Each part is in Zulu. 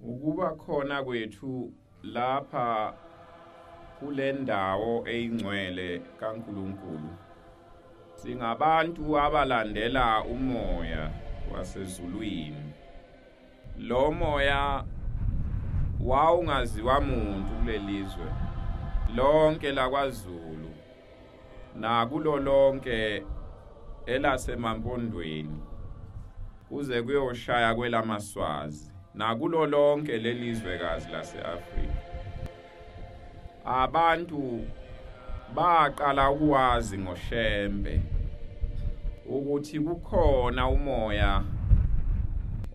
Ukuba khona kwethu lapha kule ndawo eyingcwele kaNkulunkulu, singabantu abalandela umoya wasezulwini. Lo moya wawungaziwa muntu kulelizwe lonke lakwaZulu nakulo lonke elasemampondweni kuze kuyoshaya kwelamaswazi nakulo lonke lelizwekazi lase-Afrika. Abantu baqala ukwazi ngoShembe ukuthi kukhona umoya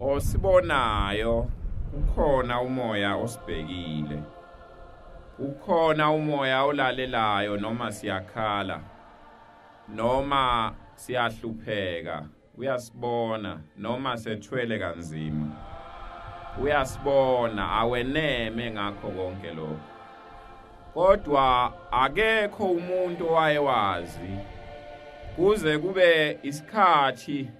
osibonayo, kukhona umoya osibhekile, kukhona umoya olalelayo noma siyakhala noma siyahlupheka, uyasibona noma sethwele kanzima, uyasibona, aweneme ngakho konke lokho. Kodwa akekho umuntu owayewazi kuze kube isikhathi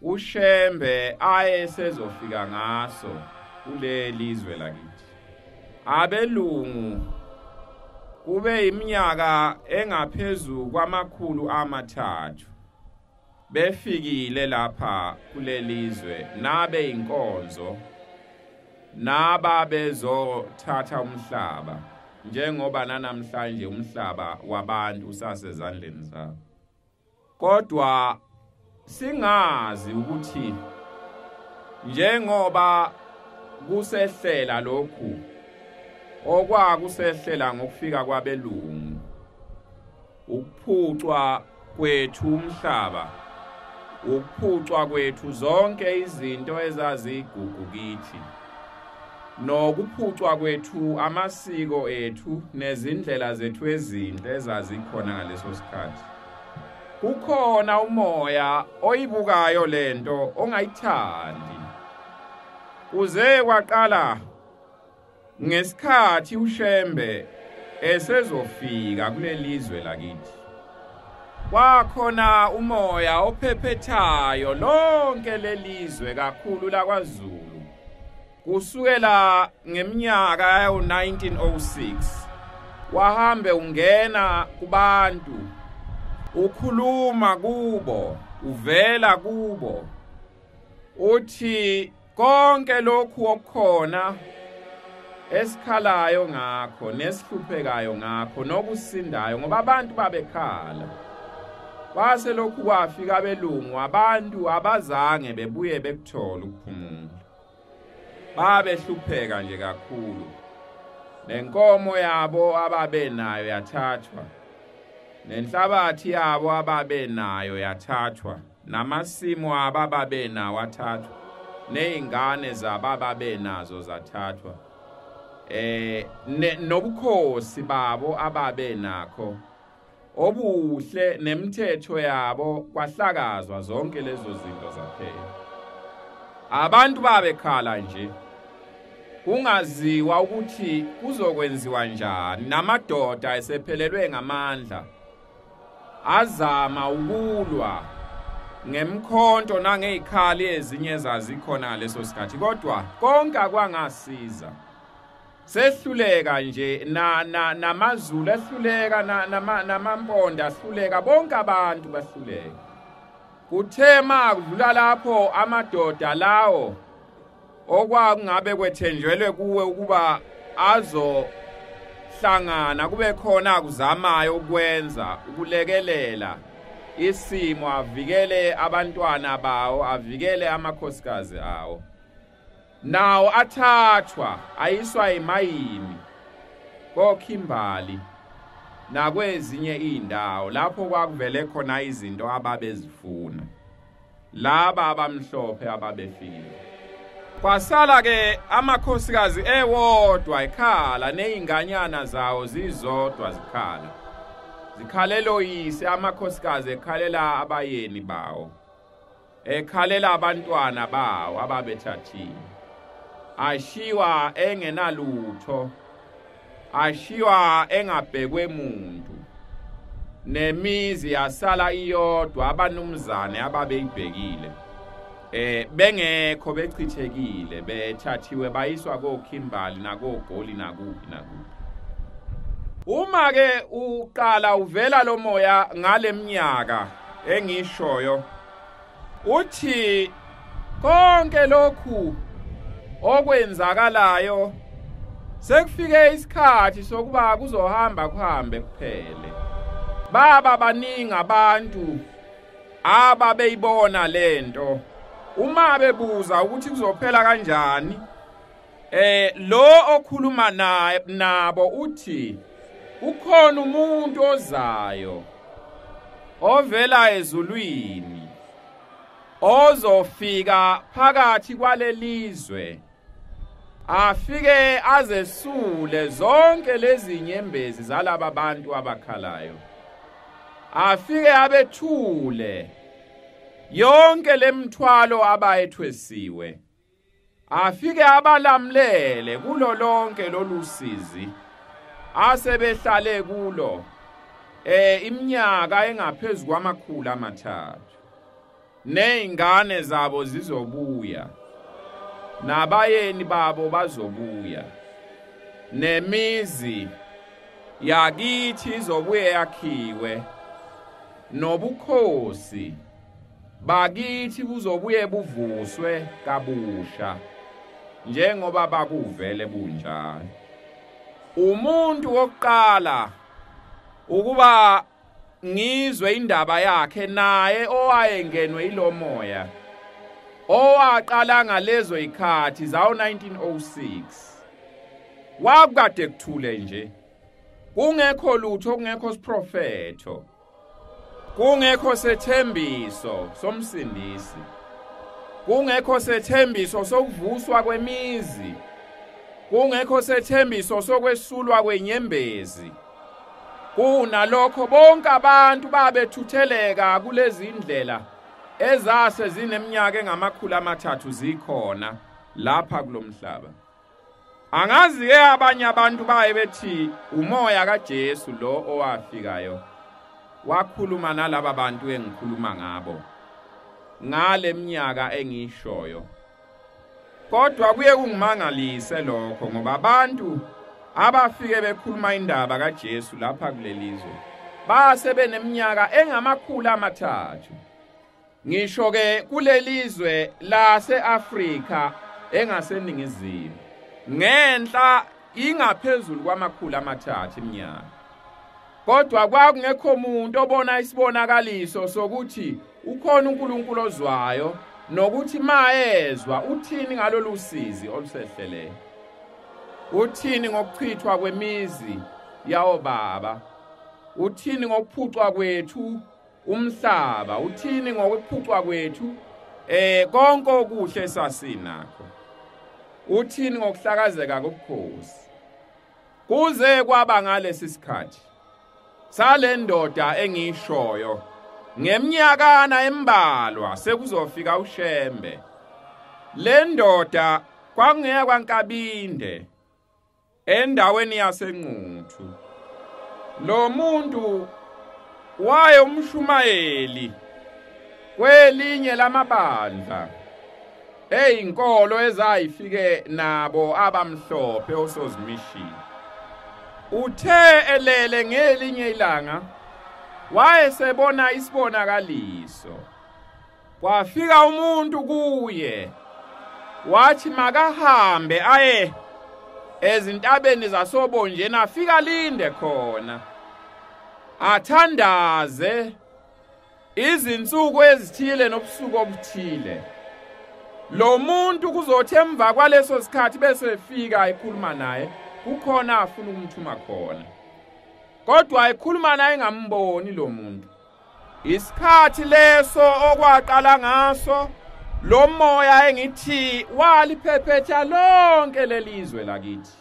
uShembe aye sezofika ngaso kulelizwe lakithi. Abelungu kube iminyaka engaphezulu kwama-300 befikile lapha kulelizwe, nabe inkonzo naba bezothatha umhlaba, njengoba namhlanje umhlaba wabantu usasezandleni zabo. Kodwa singazi ukuthi njengoba kusehlela lokhu okwakusehlela ngokufika kwabelungu, ukuphucwa kwethu umhlaba, ukuphucwa kwethu zonke izinto ezazigugu kithi, nokuphucwa kwethu amasiko ethu nezindlela zethu ezinhle ezazikhona ngaleso sikhathi, kukhona umoya oyibukayo lento ongayithandi. Kuze kwaqala ngesikhathi uShembe esezofika kulelizwe lakithi, kwakhona umoya ophephethayo lonke lelizwe kakhulu lakwaZulu kusukela ngeminyaka yo-1906. Wahambe ungena kubantu, ukhuluma kubo, uvela kubo, uthi konke lokhu okukhona esikhalayo ngakho nesihluphekayo ngakho nokusindayo, ngoba abantu babekhala. Kwase lokhu kwafika abelungu, abantu abazange bebuye bekuthola ukuphumula, babehlupheka nje kakhulu. Nenkomo yabo ababenayo yathathwa, nenhlabathi yabo ababenayo yathathwa, namasimu abo ababenawo athathwa, nezingane zabo ababenazo zathathwa, nobukhosi babo ababenakho obuhle nemithetho yabo kwahlakazwa, zonke lezo zinto zaphela. Abantu babekhala nje kungaziwa ukuthi kuzokwenziwa njani, namadoda esephelelwe ngamandla azama ukulwa ngemkhonto nangezikhali ezinye ezazikhona ngaleso sikhathi, kodwa konke akwangasiza. Sehluleka nje namaZulu ehluleka, namampondo ahluleka, bonke abantu bahluleka. Kuthe makudlula lapho amadoda lawo okwakungabe kwethenjelwe kuwe ukuba azohlangana kube khona akuzamayo ukwenza ukulekelela isimo, avikele abantwana bawo, avikele amakhosikazi awo, nawo athathwa ayiswa emayini koKhimbali, Nakwezinye indawo lapho kwakuvele khona izinto ababezifuna laba abamhlophe ababefikile. Kwasala ke amakhosikazi ewodwa ekhala nezinganyana zawo zizodwa zikhala, zikhalela oyise, amakhosikazi ekhalela abayeni bawo, ekhalela abantwana bawo ababethathiwe. Ashiwa engenalutho, ashiwa engabhekwe muntu, nemizi yasala iyodwa, abanumzane ababeyibhekile bengekho, bechithekile, bethathiwe bayiswa koKimbali nakoGoli nakuphi nakuphi. Uma ke uqala uvela lo moya ngaleminyaka engishoyo, uthi konke lokhu okwenzakalayo sekufike isikhathi sokuba kuzohamba kuhambe kuphele. Baba baningi abantu ababeyibona lento, uma bebuza ukuthi kuzophela kanjani, lo okhuluma naye nabo uthi ukhona umuntu ozayo ovela ezulwini ozofika phakathi kwalelizwe, afike azesule zonke lezi nyembezi zalaba bantu abakhalayo, afike abethule yonke lemthwalo abayethwesiwe, afike abalamlele kulo lonke lolu sizi asebehlale kulo iminyaka engaphezulu kwama-300. Nezingane zabo zizobuya, nabayeni babo bazobuya, nemizi yakithi izobuye yakhiwe, nobukhosi bakithi buzobuye buvuswe kabusha njengoba bakuvele bunjalo. Umuntu wokuqala ukuba ngizwe indaba yakhe naye owayengenwe ilomoya owaqala ngalezo ikhathi zawo 1906, wakade kuthule nje, kungekho lutho, kungekho siprofetho, kungekho sethembiso somsindisi, kungekho sethembiso sokuvuswa kwemizi, kungekho sethembiso sokwesulwa kwenyembezi. Kunalokho bonke abantu babethutheleka kulezi indlela ezase zineminyaka engama-300 zikhona lapha kulomhlaba. Angazi ke abanye abantu baye bethi umoya kaJesu lo owafikayo wakhuluma nalaba bantu engikhuluma ngabo ngale minyaka engishoyo. Kodwa kuye kungimangalise lokho, ngoba abantu abafike bekhuluma indaba kaJesu lapha kulelizwe base beneminyaka engama-300. Ngisho ke kulelizwe lase-Afrika engaseningizimu ngenhla ingaphezulu kwama-300 iminyaka, kodwa kwakungekho umuntu obona isibonakaliso sokuthi ukhona uNkulunkulu ozwayo nokuthi mayezwa uthini ngalolu sizi olusehleleyo, uthini ngokuchithwa kwemizi yawo baba, uthini ngokuphucwa kwethu umhlaba, uthini ngokuphucwa kwethu konke okuhle sasinakho, uthini ngokuhlakazeka kobukhosi. Kuze kwaba ngalesi sikhathi sale ndoda engishoyo, ngeminyakana embalwa sekuzofika uShembe. Le ndoda kwakungeya kwaNkabinde endaweni yaseNquthu. Lo muntu waye umshumayeli kwelinye lamabandla eyinkolo ezayifike nabo abamhlophe osozimishini. Uthe elele ngelinye ilanga wayesebona isibonakaliso, kwafika umuntu kuye wathi makahambe aye ezintabeni zasoBonjeni, afika linde khona athandaze izinsuku ezithile nobusuku obuthile. Lo muntu kuzothi emva kwaleso sikhathi bese efika ekhuluma naye, kukhona afuna ukumthuma khona. Kodwa ekhuluma naye engamboni lo muntu. Isikhathi leso okwaqala ngaso lo moya engithi waliphephetha lonke lelizwe lakithi.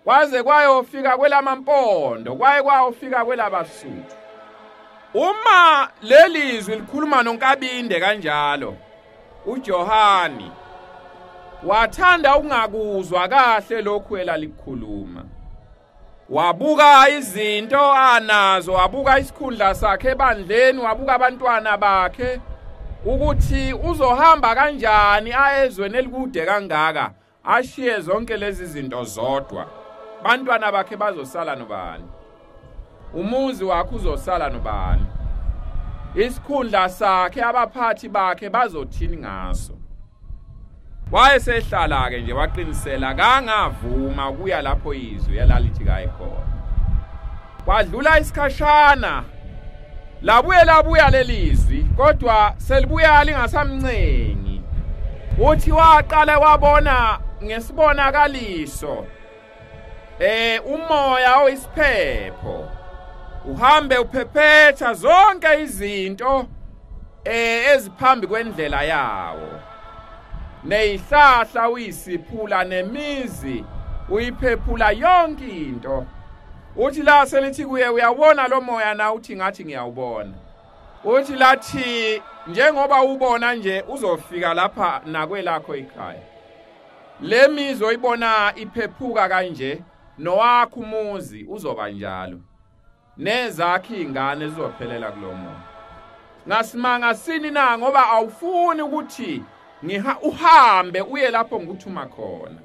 Kwaze kwayofika kwelamaMpondo, kwaye kwayofika kwelabaSuthu. Uma lelizwi likhuluma noNkabinde kanjalo, uJohani wathanda ukungakuzwa kahle lokhu elalikhuluma. Wabuka izinto anazo, wabuka isikhundla sakhe ebandleni, wabuka abantwana bakhe ukuthi uzohamba kanjani ayezweni elikude kangaka, ashiye zonke lezi zinto zodwa. Bantwana bakhe bazosala nobani? Umuzi wakhe uzosala nobani? Isikhundla sakhe, abaphathi bakhe bazothini ngaso? Wayesehlala ke nje waqinisela, kangavuma ukuya lapho izwi elalithi kayikhona. Kwadlula isikhashana, labuye labuya lelizwi, kodwa selibuya lingasamncengi. Uthi waqala wabona ngesibonakaliso umoya oyisiphepho uhambe uphephetha zonke izinto eziphambi kwendlela yawo, neyihlahla uyisiphula, nemizi uyiphephula, yonke into. Uthi la selithi kuye, uyawubona lo moya na? Uthi ngathi ngiyawubona. Uthi lathi njengoba ubona nje uzofika lapha nakwelakho ikhaya. Le mizi oyibona iphephuka kanje, nowakho umuzi uzoba njalo, nezakhe ingane zizophelela kulo moya. Ngasimanga sini na? Ngoba awufuni ukuthi uhambe uye lapho ngikuthuma khona.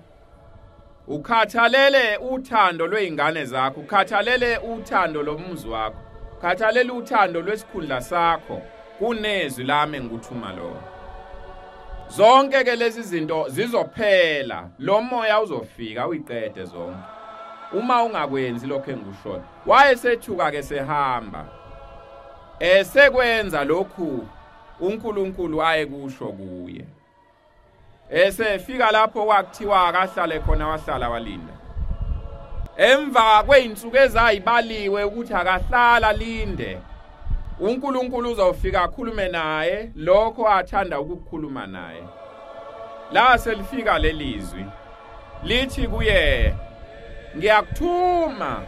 Ukhathalele uthando lweingane zakho, ukhathalele uthando lomuzi wakho, ukhathalele uthando lwesikhundla sakho kunezwi lami engikuthuma lona. Zonke ke lezi zinto zizophela, lo moya uzofika uyiqede zonke uma ungakwenzi lokho engikushoyo. Wayesethuka ke sehamba esekwenza lokhu uNkulunkulu ayekusho kuye. Esefika lapho kwakuthiwa akahlale khona, wahlala walinda. Emva kweinsuku ezayibaliwe ukuthi akahlala linde, uNkulunkulu uzofika akhulume naye lokho athanda ukukhuluma naye. La selifika lelizwi lithi kuye, ngiyakuthuma,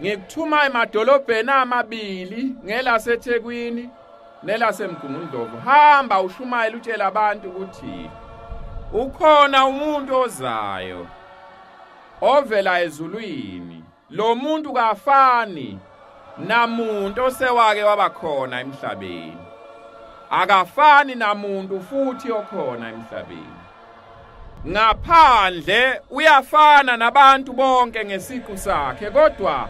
ngikuthuma emadolobheni amabili, ngelaseThekwini nelaseMgungundlovu. Hamba ushumayele utshela abantu ukuthi ukhona umuntu ozayo ovela ezulwini. Lo muntu kafani namuntu osewake wabakhona emhlabeni, akafani namuntu futhi okhona emhlabeni. Ngaphandle uyafana nabantu bonke ngesiqu sakhe, kodwa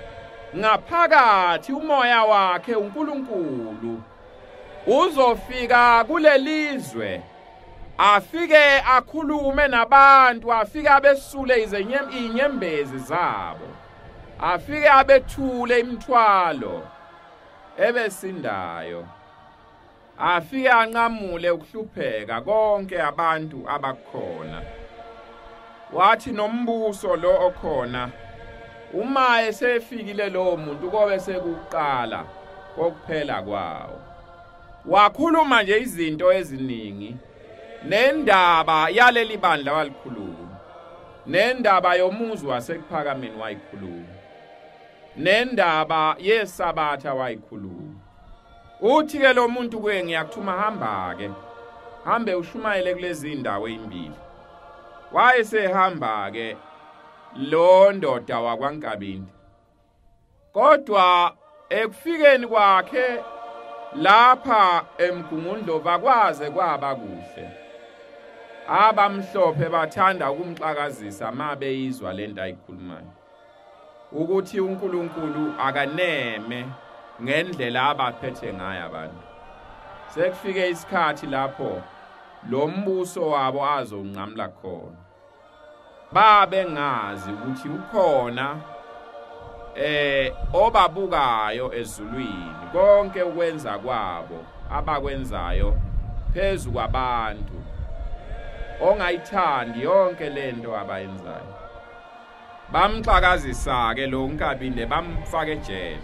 ngaphakathi umoya wakhe uNkulunkulu uzofika kulelizwe, afike akhulume nabantu, afike abesule inyembezi zabo, afike abethule imithwalo ebesindayo, afike anqamule ukuhlupheka konke abantu abakhona. Wathi nombuso lo okhona uma esefikile lo muntu kobe sekuqala kokuphela kwawo. Wakhuluma nje izinto eziningi, nendaba yaleli bandla walikhuluma, nendaba yomuzi waseKuphakameni wayikhuluma, nendaba yesabatha wayikhuluma. Uthi ke lo muntu kuye, ngiyakuthuma, hamba ke, hambe ushumayele kulezi indawo ezimbili. Wayesehamba ke lo ndoda wakwaNkabinde, kodwa ekufikeni kwakhe lapha eMgungundlovu akwaze kwaba kuhle. Abamhlophe bathanda ukumxakazisa mabeyizwa lento ayikhulumayo, ukuthi uNkulunkulu akaneme ngendlela abaphethe ngayo abantu. Sekufike isikhathi lapho lo mbuso wabo azonqamla khona. Babengazi ukuthi ukhona obabukayo ezulwini, konke ukwenza kwabo abakwenzayo phezu kwabantu, ongayithandi yonke lento abayenzayo. Bamxakazisa ke lo Nkabinde, bamfaka ejele,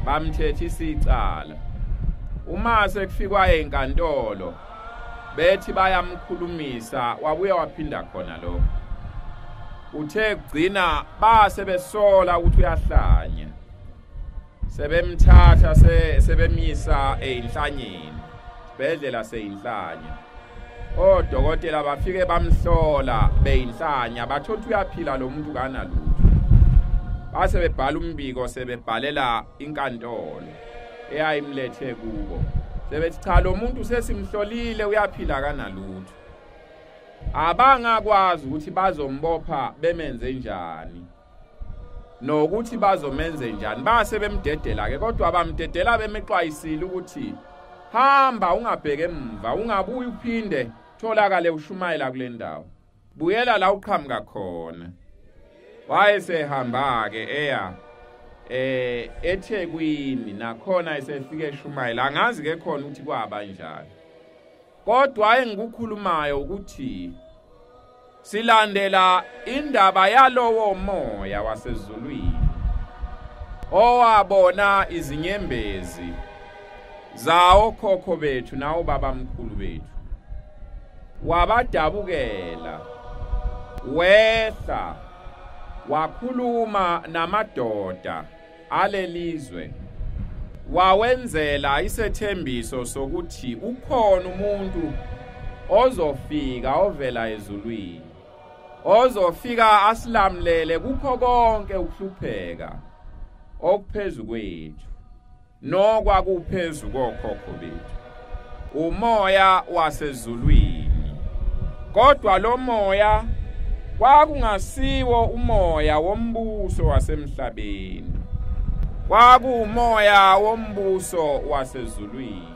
bamthethisa icala. Uma sekufikwa enkantolo bethi bayamkhulumisa, wabuya waphinda khona lokho. Uthe kugcina base besola ukuthi uyahlanya, sebemthatha sebemisa einhlanyeni, sibhedlela seinhlanya. Odokotela bafike bamhlola beinhlanya, bathola ukuthi uyaphila lo muntu kanalutho. Base bebhala umbiko, sebebhalela inkantolo eyayimlethe kubo, sebethi cha, lo muntu sesimhlolile uyaphila kanalutho. Abangakwazi ukuthi bazombopha bemenze njani nokuthi bazomenze njani, base bemdedela ke. Kodwa bamdedela bemexwayisile ukuthi hamba ungabheke emva, ungabuyi uphinde tholakale ushumayela kule ndawo, buyela la uqhamuka khona. Wayesehamba ke eya eThekwini, nakhona esefike eshumayela. Angazi ke khona ukuthi kwaba njani, kodwa engikukhulumayo ukuthi silandela indaba yalowo moya wasezulwini owabona izinyembezi zawo khokho bethu nawo babamkhulu bethu, wabadabukela, wehla wakhuluma namadoda alelizwe, wawenzela isethembiso sokuthi ukhona umuntu ozofika ovela ezulwini, ozofika asilamlele kukho konke ukuhlupheka okuphezu kwethu nokwakuphezu kokhokho bethu, umoya wasezulwini. Kodwa lo moya kwakungasiwo umoya wombuso wasemhlabeni, kwakuumoya wombuso wasezulwini,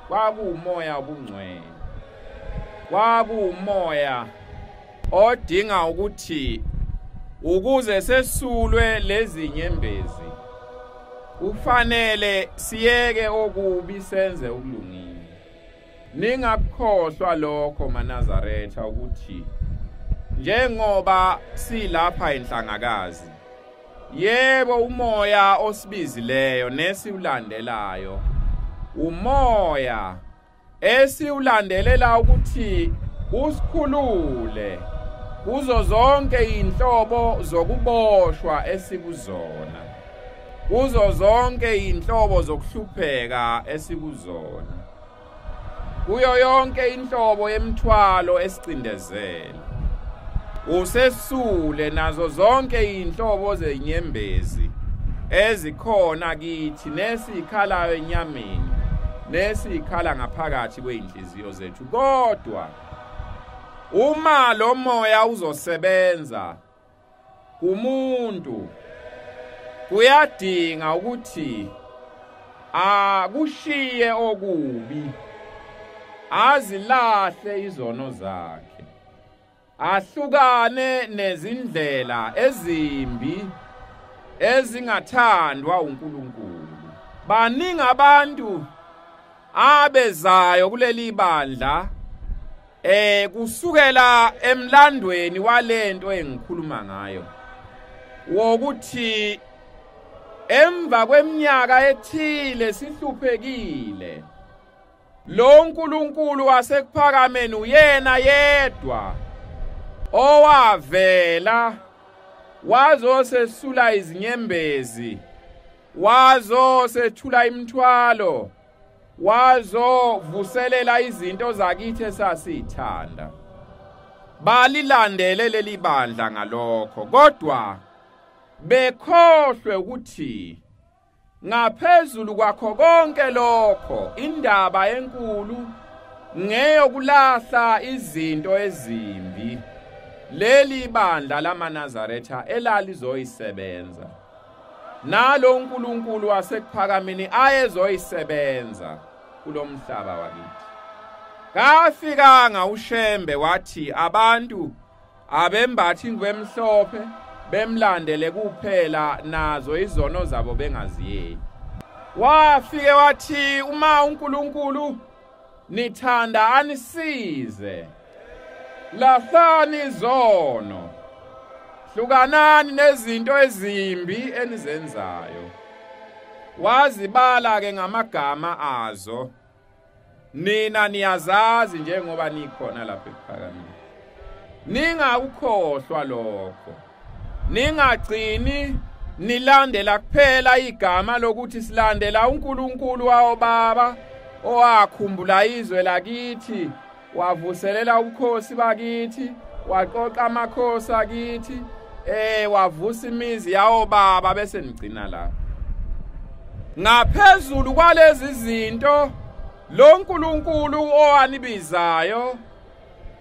kwakuumoya obungcwele, kwakuumoya odinga ukuthi ukuze sesulwe lezi nyembezi kufanele siyeke okubi senze okulungile. Ningakukhohlwa lokho maNazaretha, ukuthi njengoba silapha enhlangakazi, yebo umoya osibizileyo nesiulandelayo, umoya esiulandelela ukuthi usikhulule kuzo zonke inhlobo zokuboshwa esikuzona, kuzo zonke inhlobo zokuhlupheka esikuzona, kuyo yonke inhlobo yemithwalo esicindezele. Usesule nazo zonke inhlobo zenyembezi ezikhona kithi nesikhalayo enyameni nesikhala ngaphakathi kweinhliziyo zethu. Kodwa uma lo moya uzosebenza kumuntu, kuyadinga ukuthi akushiye okubi, azilahle izono zakhe, ahlukane nezindlela ezimbi ezingathandwa uNkulunkulu. Baningi abantu abezayo kuleli bandla kusukela emlandweni walento engikhuluma ngayo, wokuthi emva kweminyaka ethile sihluphekile, lo uNkulunkulu wasekuphakameni uyena yedwa owavela wazosesula izinyembezi, wazosethula imithwalo, wazovuselela izinto zakithi esasithanda. Balilandele leli bandla ngalokho, kodwa bekhohlwe ukuthi ngaphezulu kwakho konke lokho indaba enkulu ngeyokulahla izinto ezimbi leli bandla lamaNazaretha elalizoyisebenza, nalo uNkulunkulu wasekuphakameni ayezoyisebenza kulomhlaba wakithi. Kafikanga uShembe wathi abantu abembathi ingubo emhlophe bemlandele kuphela nazo izono zabo bengaziyeli. Wafike wathi uma uNkulunkulu nithanda anisize, lahlani izono, Hlukanani nezinto ezimbi enizenzayo. Wazibala ke ngamagama azo. Nina niyazazi njengoba nikhona lapha ekuphakameni. Ningakukhohlwa lokho. Ningagcini nilandela kuphela igama lokuthi silandela uNkulunkulu wawo baba owakhumbula izwe lakithi, wavuselela ubukhosi bakithi, waqoqa amakhosi akithi, wavusa imizi yawo baba, bese nigcina lapha. Ngaphezulu kwalezi zinto, lo nkulunkulu owanibizayo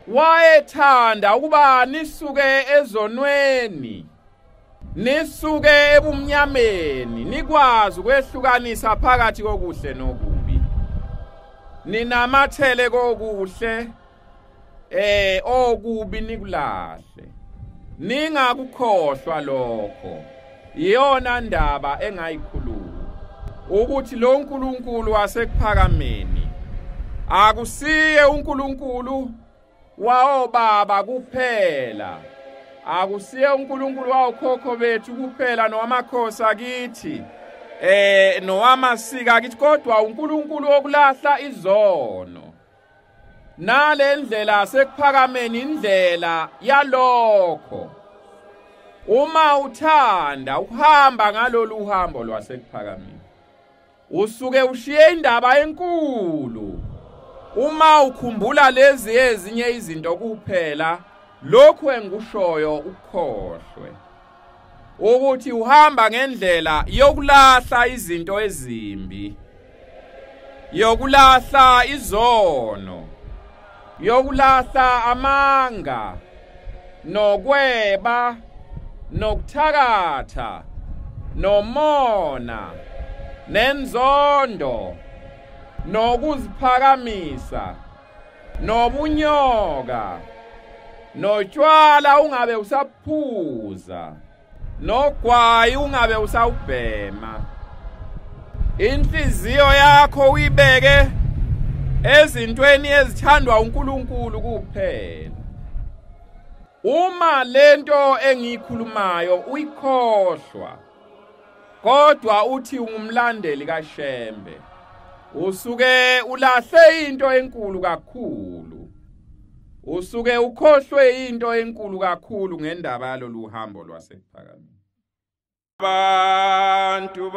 wayethanda ukuba nisuke ezonweni, nisuke ebumnyameni, nikwazi ukwehlukanisa phakathi kokuhle nokubi. Ninamathele kokuhle, okubi nikulahle. Ningakukhohlwa lokho. Iyona ndaba engayikhuluma ukuthi lo nkulunkulu wasekuphakameni akusiye uNkulunkulu waobaba kuphela, akusiye uNkulunkulu waokhokho bethu kuphela nowamakhosi akithi, nowamasiko akithi, kodwa uNkulunkulu wokulahla izono. Nale ndlela sekuphakameni indlela yalokho. Uma uthanda ukuhamba ngalolu uhambo lwasekuphakameni, usuke ushiye indaba enkulu. Uma ukhumbula lezi ezinye izinto kuphela, lokhu engikushoyo ukukhohlwe, ukuthi uhamba ngendlela yokulahla izinto ezimbi, yokulahla izono, yokulahla amanga, nokweba, nokuthakatha, nomona, nenzondo, nokuziphakamisa, nobunyoka, notshwala ungabe usaphuza, nogwayi ungabe usawubhema. Inhliziyo yakho uyibeke ezintweni ezithandwa uNkulunkulu kuphela. Uma lento engiyikhulumayo uyikhohlwa, kodwa uthi ungumlandeli kaShembe, usuke ulahle into enkulu kakhulu. Usuke ukhohlwe into enkulu kakhulu ngendaba yalolu hambo lwasekuphakameni. Abantu